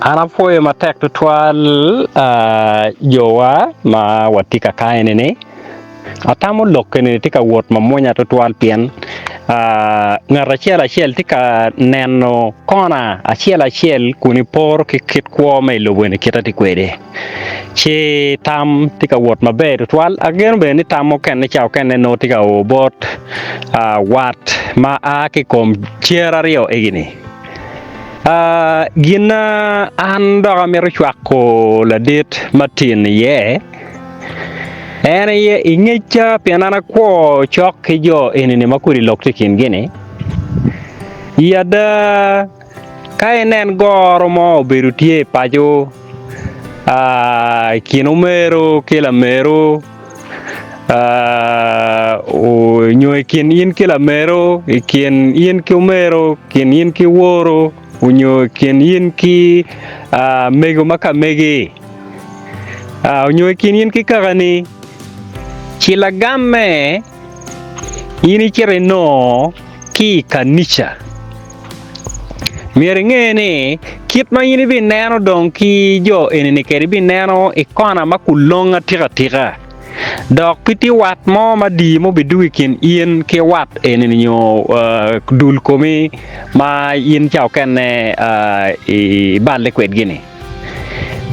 An apwoyo matek tutwal jowa ma watye ka kany eni-ni. Atamo lok eni tye ka wot mamwonya tutwal pien ngat acel acel tye ka neno kona acel acel kun iporo ki kit kwo ma i lobo eni kite tye kwede ci tam tye ka wot maber tutwal ageno bene ni tam mukene ca mukene nongo tye ka o bot wat ma a ki i kom cer aryo egini. Gin ma an dok amito cwako ladit Martin iye en aye i ngecca pien an akwo cok ki jo eni-ni ma kodi lok tye i kingi-ni, i ada ka inen goro mo obedo tye i paco i kin omeru ki lameru nyo i kin in ki lameru, i kin in ki omeru, i kin in ki woru nyo i kin in ki mego ma ka megi nyo i kin in ki kakani, ci lagamme in icito inongo ki i kanica. Myero inge ni kit ma in ibineno dong ki jo eni-ni kede ibineno i kona ma kulong atika tika dok pe tye wat mo madii ma obidugo i kin in ki wat eni-ni nyo dul komi ma in ca okene iballe kwedgi-ni.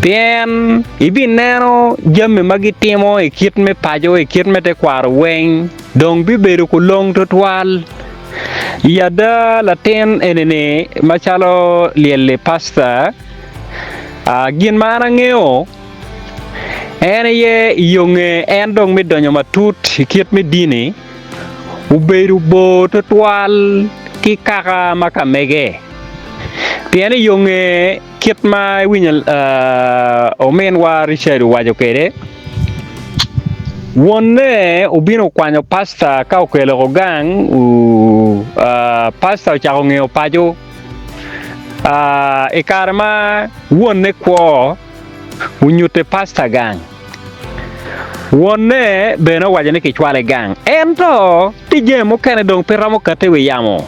Pien ibineno jami ma gitimo i kit me paco i kit me tekwaro weng dong bibedo kulong tutwal. I ada latin eni-ni macalo lyel-li pasta, gin ma an angeyo en aye i yo nge en dong me donyo matut i kit me dini obedo bor tutwal ki kaka ma ka mege pien i yo nge Kit ma iwinyo ominwa Richard owaco kwede, wonne obino okwanyo pasta ka okelo ko gang, pasta ocako ngeyo paco. I kare ma wonne kwo, onyutte pasta gang. Wonne bene owaco ni kicwale gang, ento tye jami mukene dong pe romo kati i wi yamo.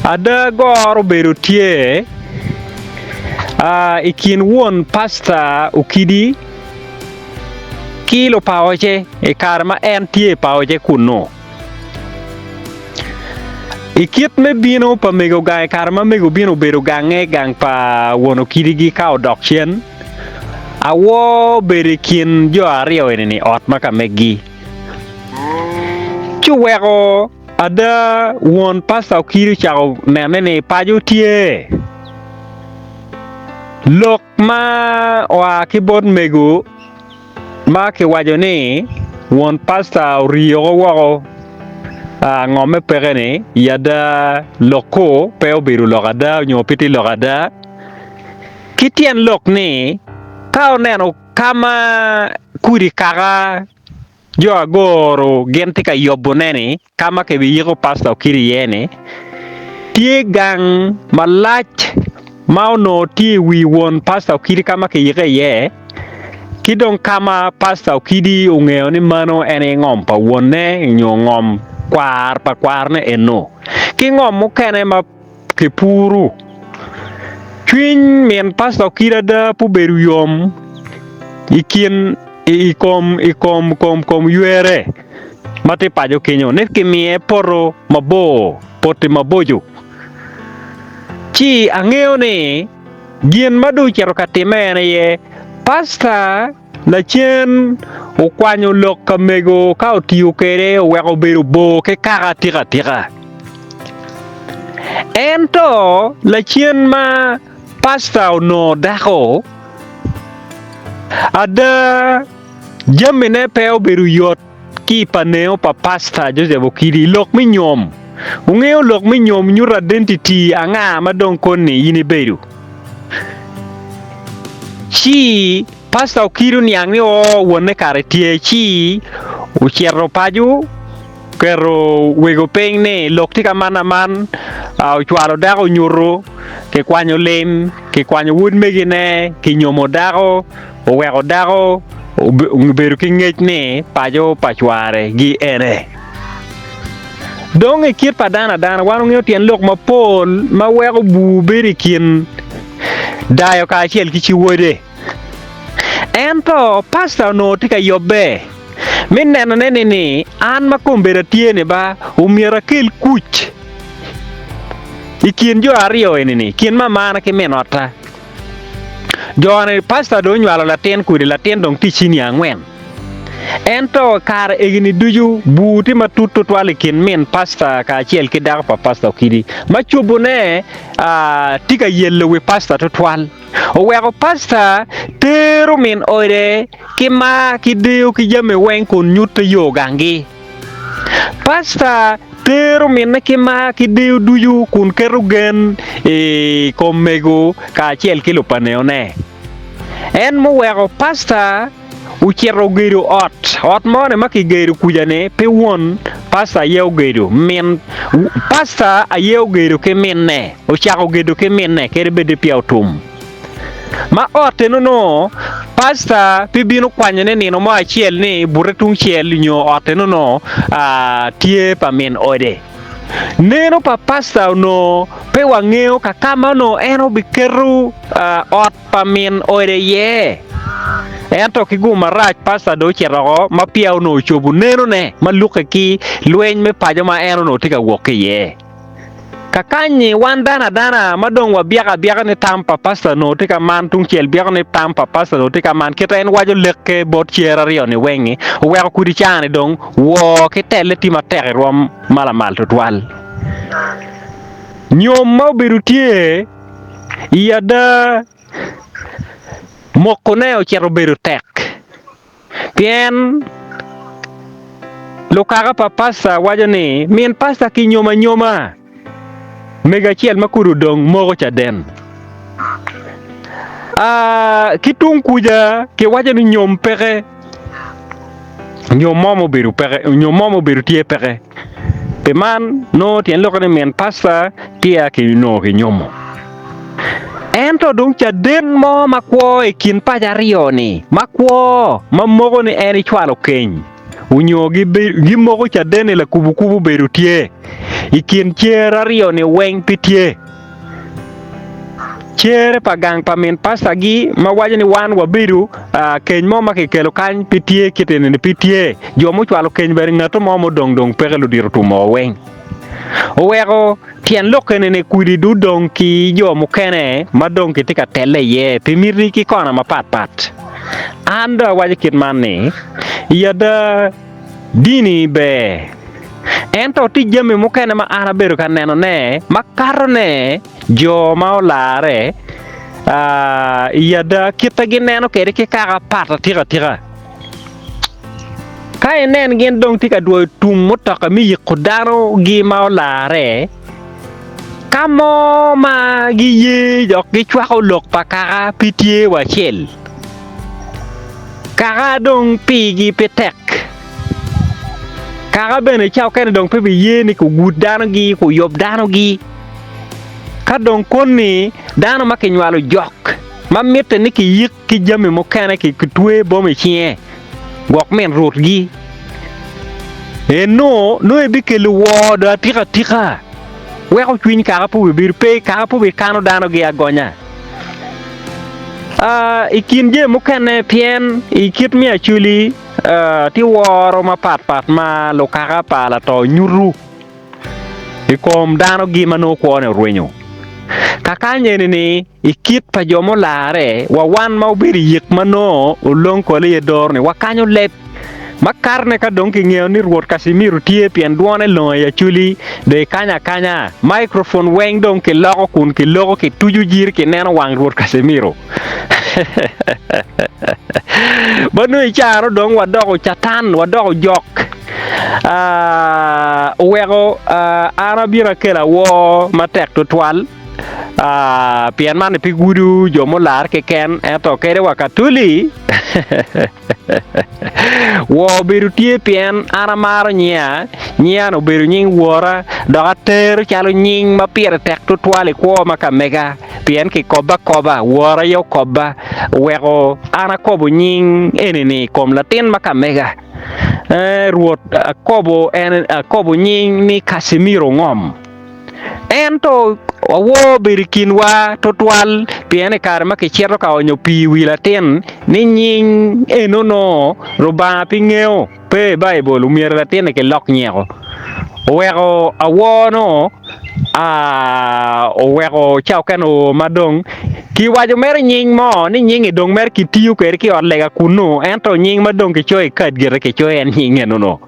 Ada goro obedo tye i kin won pasta Okidi ki lupaoce i kare ma en tye i paoce kunnu. I kit me bino pa mego gang i kare ma mego obino obedo gange gang pa won Okidigi ka odok cen, awor obedo i kin jo aryo eni-ni ot ma ka megi ci oweko Ada, won pasta Okidi ocako nene ni paco tye. Lok ma oa ki bot mego ma kiwaco ni won pasta oriyoko woko ngomme peke-ni, i ada lok-ku pe obedo lok ada nyo pe tye lok ada. Ki tyen lok ni, ka oneno ka ma kudi kaka Jo agoro gin tye ka yubone-ni ka ma kibiyiko pasta Okidi iye-ni, tye gang malac ma onongo tye i wi won pasta Okidi ka ma kiyike iye, ki dong ka ma pasta Okidi ongeyo ni mano en aye ngom pa wonne nyo ngom kwar pa kwarne eno, ki ngom mukene ma kipuru. Cwiny min pasta Okidi ada pe obedo yom i kin i kom i kom kom kom ywere ma tye paco kenyo ni kimiye poto mabor poti maboco ci angeyo ni gin ma dong ocito ka timme en aye pasta Lacen okwanyo lok ka mego ka otiyo kwede oweko obedo bor ki kaka atika atika. Ento lacen ma pasta onongo dako, ada jamine pe obedo yot. Ki i paneo pa Pasta Joseph Okidi i lok me nyom, wungeyo lok me nyom nyuto identity anga ma dong koni in ibedo. Ci Pasta Okidi oniang ni oo wonne kare tye ci ocito paco oketo wego piny ni lok tye ka man aman ocwalo dako onyuto kikwanyo lim kikwanyo wod megine kinyomo dako oweko dako obedo ki ngec ni paco pa cware gi ene. Dong i kit pa dano adana wan wangeyo tyen lok mapol ma weko bur bedo i kin. Dayo kacel ki ci wode. Ento pasta onongo tye ka yubbe me nenone ni ni an ma kombeddi atye-ni ba omyero akel kuc i kin jo aryo eni-ni, i kin mamana ki min otta. Jo-ni pasta dong onywalo latin kodi, latin dong tye cinia angwen. Ento i kare egini ducu, bur tye matut tutwal i kin min pasta kacel ki dako pa pasta Okidi, ma cobone tye ka yelo wi pasta tutwal. Oweko pasta tero min ode ki mar ki deyo ki jami weng kun nyutte yo ganggi. Pasta tero minne ki mar ki deyo ducu kun keto gen i kom mego kacel ki lupaneone. En muweko pasta ocito ogedo ot. Ot moni ma kigedo kuca-ni pe won pasta aye ogedo, min pasta aye ogedo ki minne, ocako gedo ki minne kadi bed ni peya otum. Ma ot eno nongo pasta pe bino kwanyone nino mo acel ni bute tung cel nyo ot eno nongo tye pa min ode. Neno pa pasta onongo pe wangeyo ka ka ma onongo en obiketo ot pa min ode iye. Ento ki gum marac, pasta dong ocito oko ma peya onongo ocobo nenone ma lukke ki lweny me paco ma en onongo tye ka wok ki iye. Kakany-nyi, wan dano adana ma dong wabyeko abyeka ni tam pa pasta onongo tye ka man, tungcel byeko ni tam pa pasta onongo tye ka man, kit en waco lekke bot cer aryo-ni weng-ngi, oweko kudi caa-ni dong woo ki telle tye matek i rwom ma lamal tutwal. Nyom ma obedo tye i ada mokone ocito obedo tek pien lukaka pa pasta waco ni min pasta kinyomo anyoma mego acel ma kudi odong moko caden. Ki tung kuca kiwaco ni nyom peke, nyom mo mubedo peke, nyom mo mubedo tye peke. Pi man, nongo tyen lokke ni min pasta peya kinongo kinyomo. Ento dong caden mo ma kwo i kin paco aryo-ni, ma kwo ma moko ni en ecwalo keny, onyo gimoko caden ni lakubukubu obedo tye i kin cer aryo-ni weng pe tye. Cere pa gang pa min pastagi ma waco ni wan wabedo keny mo ma kikelo kany pe tye kit eni-ni pe tye. Jo mucwalo keny bene ngatto mo mudong dong peke ludito otumo weng. Oweko tyen lok eni-ni kudi dudong ki jo mukene ma dong kitye ka telle iye pi miti ki kona mapat pat. An dong awaco kit man ni, i ada dini ber ento tye jami mukene ma an abedo ka nenone makatone jo ma olarre i ada kite gineno kwede ki kaka pat atika tika. Ka inen gin dong tye ka dwoyo tum mutoka me yiko danogi ma olarre, ka mo ma giye dok gicwako lok pa kaka pe tye wacel. Kaka dong pigi pe tek. Kaka bene ca okene dong pe biye ni kugud danogi, kuyub danogi. Ka dong koni dano ma kinywalo jok ma mitte ni kiyik ki jami mukene kitwe bom i cinge gwok min rutgi eno nongo ebikelo woo dong atika atika weko cwiny kaka pe obibedo pe kaka pe obikano danogi agonya. I kin jami mukene pien i kit me Acholi tye woro mapatpat ma lukaka pa lato nyuto i kom danogi ma nongo kwone orwenyo. Kakany eni-ni i kit pa jo mularre wa wan ma obedo i yik ma nongo olong kole iye doro-ni wakanyo leb makatone ka dong kingeyo ni Rwot Kacimiro tye pien dwone longo i Acholi dong ikanyo akanya microphone weng dong kiloko kun kiloko kituco jiri kineno wang Rwot Kacimiro ma nongo icaro dong wadoko catan wadoko jok oweko an abino akelo awor matek tutwal pien man pe gudo jo mular keken ento kadi wa Katoli wor obedo tye pien an amaro nyinga, nyinga-ni obedo nying wora dok atero calo nying ma pire tek tutwal i kwo ma ka mega pien kikobba akoba, wora aye okobba oweko an akobo nying eni-ni i kom latin ma ka mega. Ee Rwot, akobo en akobo nying ni Kacimiro Ngom. Ento. Awor obedo i kinwa tutwal pien i kare ma kicito ka onyo pii i wi latin ni nying eno-nu Rubanga pe ngeyo, pe i Baibul, omyero latin-ni kilok nyeko. Oweko awor-nu oweko ca okene oo ma dong kiwaco mere nying mo ni nying-ngi dong mere kitiyo kwede ki i ot lega kunnu ento nying ma dong kicoyo i kad gire kicoyo en nying eno-nu.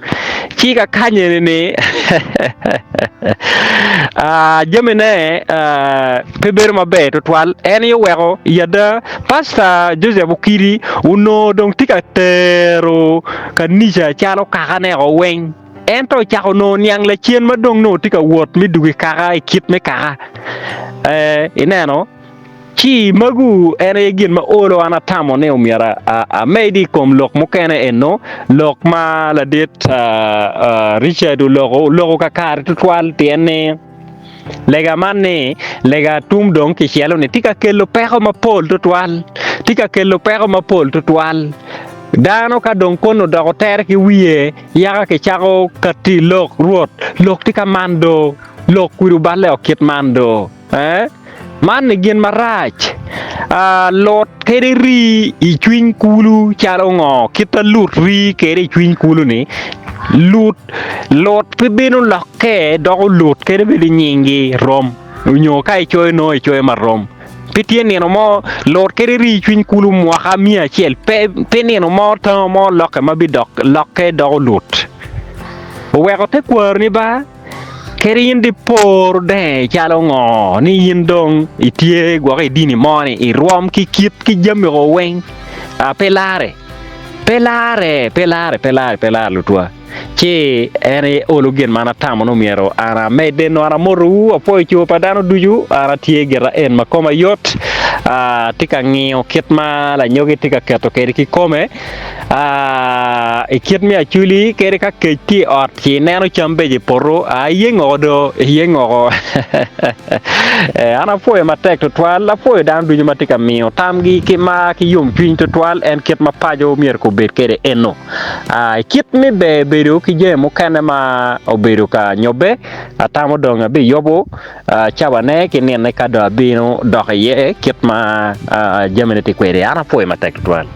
Ci ka kany eni ni jamine pe bedo maber tutwal en aye oweko i ada Pastor Joseph Okidi onongo dong tye ka tero kanica calo kakane o weng ento ocako nongo niang lacen ma dong nongo tye ka wot me dwogo i kaka i kit me kaka ineno. Ci magu en aye gin ma olo an atamo ni omyero amedi i kom lok mukene eno, lok ma ladit Richard oloko, oloko kakare tutwal pien ni lega man ni lega atum dong kicelo ni tye ka kelo peko mapol tutwal, tye ka kelo peko mapol tutwal. Dano ka dong kono odoko tere ki wiye yaka kicako kati lok, Rwot, lok tye ka man do, lok kwidi oballe o kit man do. Eh, man ni gin marac. Ah, lut kede rii i cwiny kulu calo ngo? Kit ma lut rii kede i cwiny kulu-ni, lut, lut pe bino lokke doko lut kede bed i nyingi rom, onyo ka icoyo nongo icoyo marom. Pe tye nino mo lut kede rii i cwiny kulu mwaka miya acel, pe, pe nino mo tango mo lokke ma bidok lokke doko lut. Oweko tekwaroni ba. Kadi in dipor denge calo ngo ni in dong itye gwok i dini mo ni irwom ki kit ki jami o weng pe lare pe lare pe lare pe lare pe lare lutwa ci en aye olo gin ma an atamo ni myero an amedde nongo an amotowu apwoyo coo pa dano ducu an atye gira en ma koma yot atye ka ngiyo kit ma lanyogi tye ka keto kwede kikome. I kit me acholi kadi ka kec tye i ot ci ineno cam beco i poto iye ngoko do iye ngoko an apwoyo matek tutwal apwoyo dano ducu ma tye ka miyo tamgi ki mar ki yomcwiny tutwal en kit ma paco myero kubed kwede eno i kit me ber bedo ki jami mukene ma obedo ka nyobbe atamo dong abiyubo cawane ki ninne ka dong abino dok iye kit ma jamine tye kwede an apwoyo matek tutwal.